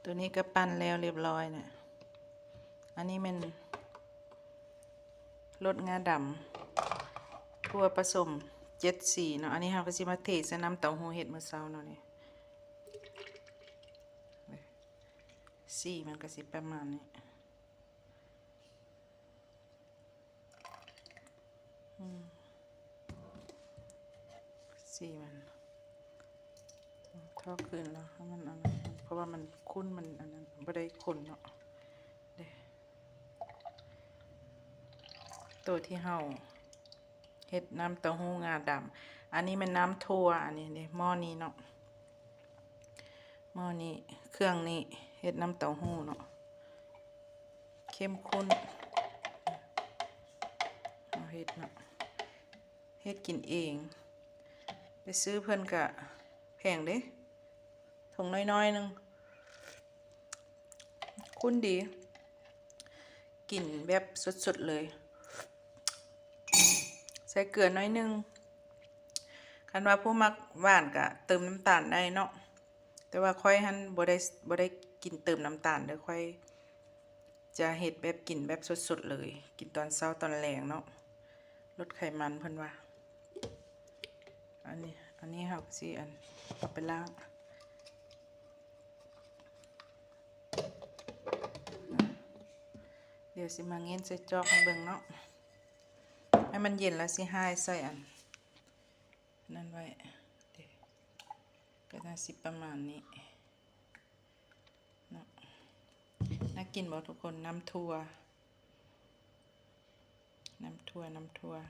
ໂຕນີ້ກໍປັ່ນແລ້ວລຽບລ້ອຍນະ. ອັນນີ້ແມ່ນລົດງາດຳ ທົ່ວປະສົມເຈັດສີເນາະ. ອັນນີ້ເຮົາກໍຊິມາເທໃສ່ນ້ຳເຕົ້າຫູ້ເຮັດມື້ເຊົ້າເນາະ. ນີ້ ສີມັນກໍຊິປະມານນີ້. ອືມ ສີມັນ ເທາະຄືນແລ້ວໃຫ້ມັນອັນນັ້ນ ເພາະວ່າມັນຂຸ້ນ ມັນອັນນັ້ນ ບໍ່ໄດ້ຂຸ້ນເນາະ. ເດ້ ໂຕທີ່ເຮົາເຮັດນ້ຳເຕົ້າຫູ້ງາດຳ. ອັນນີ້ແມ່ນນ້ຳຖົ່ວ ອັນນີ້ເດ້ ໝໍ້ນີ້ເນາະ ໝໍ້ນີ້ ເຄື່ອງນີ້ ເຮັດນ້ຳເຕົ້າຫູ້ເນາະ. ເຂັ້ມຂຸ້ນ ເຮົາເຮັດເນາະ ເຮັດກິນເອງ. ໄປຊື້ເພິ່ນກະແພງເດ້ ຖົງນ້ອຍໆໜຶ່ງ. ຂຸ້ນດີ ກິນແບບສົດໆເລີຍ. ໃສ່ເກືອໜ້ອຍໜຶ່ງ. ຄັນວ່າຜູ້ມັກຫວານກະເຕີມນ້ຳຕານໄດ້ເນາະ, ແຕ່ວ່າຂ້ອຍຫັ້ນບໍ່ໄດ້ ບໍ່ໄດ້ກິນເຕີມນ້ຳຕານເດີ້. ຂ້ອຍຈະເຮັດແບບກິນແບບສົດໆເລີຍ, ກິນຕອນເຊົ້າຕອນແລງເນາະ, ລົດໄຂມັນເພິ່ນວ່າ. ອັນນີ້ ອັນນີ້ເຮົາກໍຊິອັນ ເອົາໄປລ້າງ. ດຽວຊິມາເຫງັນໃສ່ຈອກໃຫ້ເບິ່ງເນາະ, ໃຫ້ມັນເຢັນແລ້ວຊິຫາຍໃສ່ອັນນັ້ນໄວ້. ເດ້ ກໍໜ້າຊິປະມານນີ້ເນາະ. ໜ້າກິນບໍ່ທຸກຄົນ? ນ້ຳຖົ່ວ ນ້ຳຖົ່ວ ນ້ຳຖົ່ວ